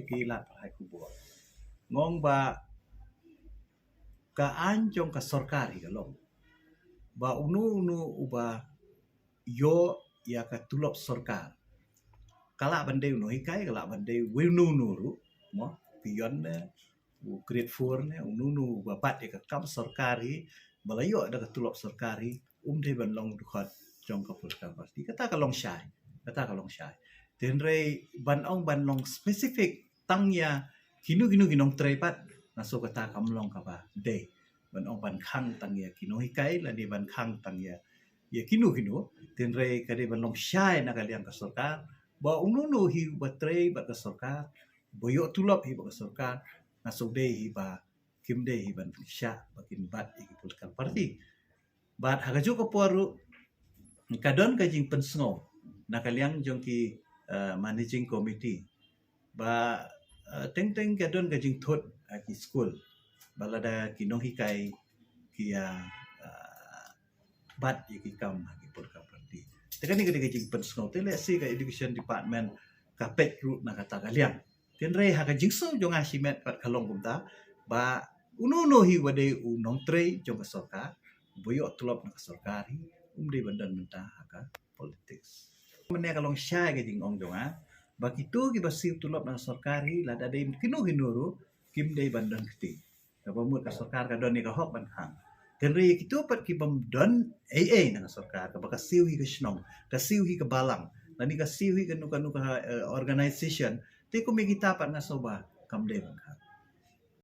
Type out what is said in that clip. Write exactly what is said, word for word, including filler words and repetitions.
Ki lad pyrthei khubor. Ngong ba ka ain jong ka sorkar hi ka long ba uno uno uba ïoh ïa ka tulop sorkar, ka lah ban dei u nonghikai, ka lah ban dei uno uno ruh, mo, peon ne, u grade four ne, uno uno uba bat ïa ka kam sorkar hi, ba la ïoh da ka tulop sorkar hi, um dei ban long dkhot jong ka political party. Kata ka long shai, kata ka long shai. Hynrei ban ong ban long specific tang ïa kino kino ki nongtrei pat, nga sngew kata kam long kaba dei. Ban ong ban khang tang ïa ki nonghikai lane ban khang tang ïa, ïa kino kino, hynrei ka dei ban long shai na ka liang ka sorkar ba uno uno hi uba trei bad ka sorkar, ba ïoh tulop hi bad ka sorkar, nga sngew dei hi ba kim dei hi ban shah ba kin bat ïa ki political party. Bad ha kajuh ka por ruh ka don ka jingpynsngew na ka liang jong ki, eh, managing committee ba, eh, teng teng ka don ka jingthut ha ki skul ba lada ki nonghikai ki ïa, eh, bat ïa ki kam ha ki political party. Te kane ka dei ka jingpynsngew, te lehse ka education department ka peit ruh na kata ka liang. Hynrei ha ka jingsngew jong nga shimet pat ka long kumta ba uno uno hi uba dei u nongtrei jong ka sorkar, uba ïoh tulop na ka sorkar hi, um dei ban don mynta ha ka politics. Mynne ka long shai ka jingong jong nga ba kito kiba siew tulop na ka sorkar hi, lada dei kino kino ruh, kim dei ban don kti. Kaba mut ka sorkar ka don ïa ka hok ban khang. Hynrei ïa kito pat kibym don ei ei na ka sorkar, kaba ka siew hi ka shnong, ka siew hi ka balang, lane ka siew hi kano kano ka, eh, organization, te kum ïa kita pat nga sngew ba kam dei ban khang.